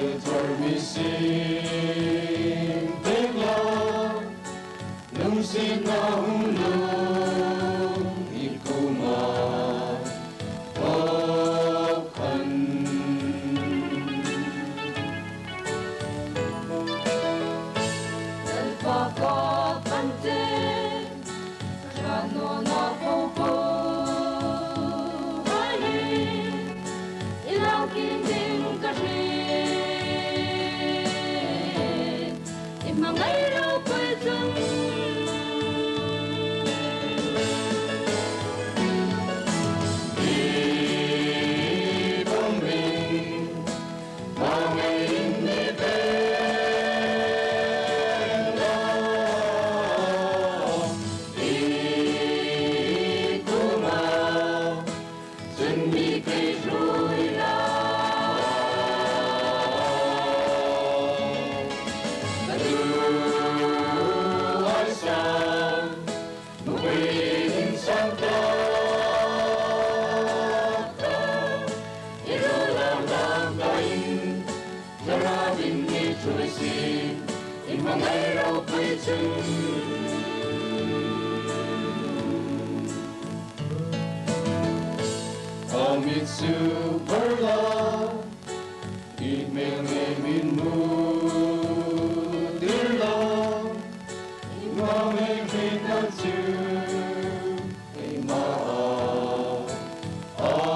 Thil thar mi sin pek la lung sin na hung lung i kuma khăn. Pa ka pante no na po po ai ilau kin ding ka ri i mangai ro pui chung. Amit super love, email name in dear love, mame na chu, ma arin.